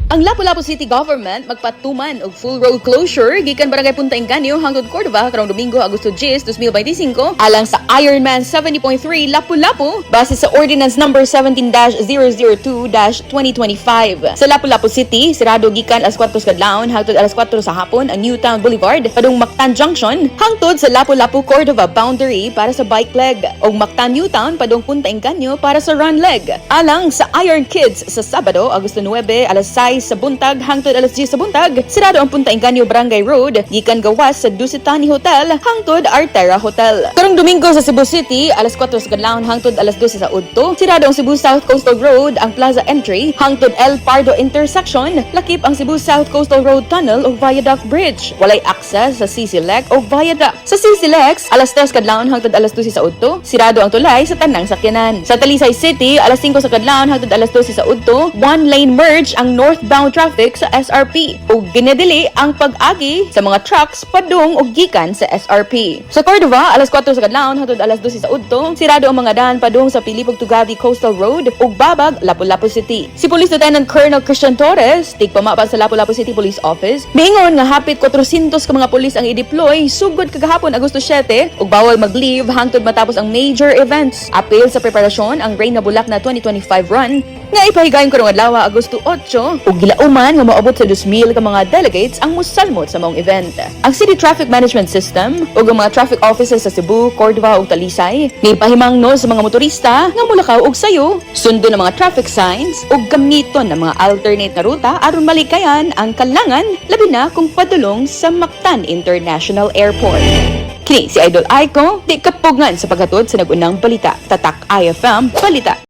Ang Lapu-Lapu City Government magpatuman og full road closure gikan Barangay Punta Engaño hangtod Cordova karong Domingo, Agosto 10, 2025 alang sa Ironman 70.3 Lapu-Lapu base sa Ordinance Number 17-002-2025. Sa Lapu-Lapu City, sirado gikan alas 4 sa kadlawon hangtod alas 4 sa hapon ang Newtown Boulevard padung Mactan Junction hangtod sa Lapu-Lapu Cordova boundary para sa bike leg ug Mactan Newtown padung Punta Engaño para sa run leg. Alang sa Iron Kids sa Sabado, Agosto 9, alas 6 sa buntag hangtod alas 10 sa buntag, sirado ang Punta Engaño Barangay Road gikan gawas sa Dusit Thani Hotel hangtod Artera Hotel. Karong Domingo sa Cebu City, alas 4 sa kadlawon hangtod alas 12 sa udto, sirado ang Cebu South Coastal Road, ang Plaza Entry hangtod El Pardo intersection, lakip ang Cebu South Coastal Road Tunnel ug Viaduct Bridge. Walay access sa CCLEX o Viaduct. Sa CCLEX, alas 3 kadlawon hangtod alas 12 sa udto, sirado ang tulay sa tanang sakyanan. Sa Talisay City, alas 5 sa kadlawon hangtod alas 12 sa udto, one lane merge ang northbound traffic sa SRP ug ginadili ang pag-agi sa mga trucks padung og gikan sa SRP. Sa Cordova, alas 4 sa kadlawon hangtod alas 12 sa udto, sirado ang mga daan padung sa Pilipog Tugadi Coastal Road ug Babag, Lapu-Lapu City. Si Police Lieutenant Colonel Christian Torres, tigpamapa sa Lapu-Lapu City Police Office, miingon nga hapit 400 ka mga pulis ang i-deploy sugod kagahapon, Agosto 7, ug bawal mag-leave hangtod matapos ang major events. Apil sa preparasyon ang Reyna Bulakna 2025 Run nga ipahigayon karong adlaw, Agosto 8, ug gilauman nga moabot sa 2,000 ka mga delegates ang mosalmot sa maong event. Ang City Traffic Management System ug ang mga traffic offices sa Cebu, Cordova ug Talisay gipahimangno sa mga motorista nga mulakaw og sayo, sundon ang mga traffic signs ug gamiton ang mga alternate na ruta aron malikayan ang kalangan, labi na kung padulong sa Mactan International Airport. Kini si Idol Aiko, di kapugngan sa paghatod sa nag-unang balita. Tatak IFM Balita.